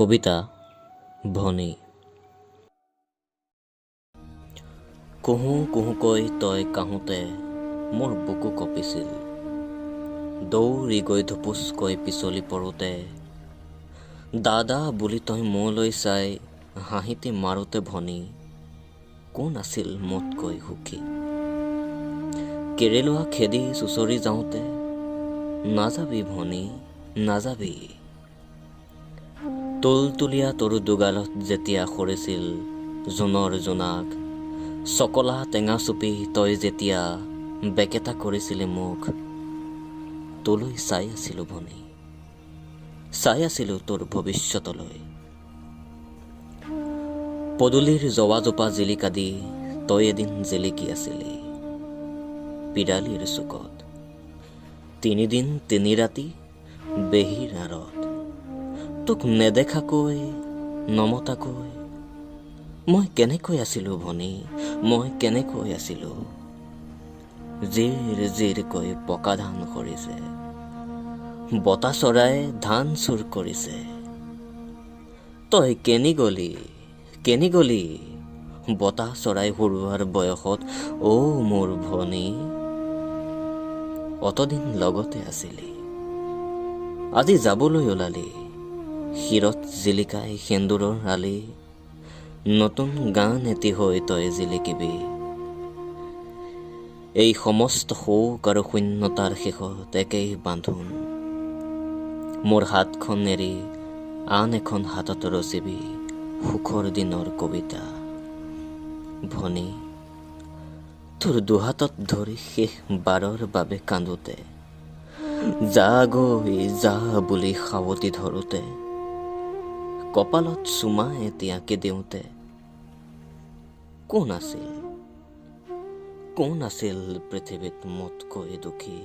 কবিতা ভনী। কুহু কুহুকৈ তই কাঁহোতে মোৰ বুকু কঁপিছিল, দৌৰি গৈ ধুপুচকৈ পিছলি পৰোঁতে, দাদা বুলি তই মোলৈ চাই হাঁহিটি মাৰোঁতে ভনী, কোন আছিল মোতকৈ সুখী? কেৰেলুৱা খেদি চুঁচৰি যাওঁতে, নাযাবি ভনী নাযাবি। তুলতুলীয়া তৰু দুগালত যেতিয়া সৰিছিল জোনৰ জোনাক, চকলা টেঙা চুপি তই যেতিয়া বেকেটা কৰিছিলি মোক, তোলৈ চাই আছিলোঁ ভনী, চাই আছিলোঁ তোৰ ভৱিষ্যতলৈ। পদূলিৰ জৱাজোপা জিলিকা দি তই এদিন জিলিকি আছিলি পিৰালিৰ চুকত, তিনিদিন তিনি ৰাতি বেহীৰ আঁৰত। তোক নেদেখাকৈ নমতাকৈ মই কেনেকৈ আছিলোঁ ভনী, মই কেনেকৈ আছিলোঁ? জিৰ জিৰকৈ পকা ধান সৰিছে, বতা চৰায়ে ধান চুৰ কৰিছে। তই কেনি গলি, কেনি গলি বতা চৰাই হুৰুৱাৰ বয়সত? অ' মোৰ ভনী, অতদিন লগতে আছিলি, আজি যাবলৈ ওলালি। শিৰত জিলিকাই সেন্দুৰৰ আলি, নতুন গান এটি হৈ তই জিলিকিবি। এই সমস্ত শোক আৰু শূন্যতাৰ শেষত একেই বান্ধোন, মোৰ হাতখন এৰি আন এখন হাতত ৰচিবি সুখৰ দিনৰ কবিতা। ভনী, তোৰ দুহাতত ধৰি শেষ বাৰৰ বাবে কান্দোতে, যা গৈ যা বুলি সাৱটি ধৰোঁতে, কপালত চুমা এটি আঁকি দিওঁতে, কোন আছিল, কোন আছিল পৃথিৱীত মোতকৈ দুখী?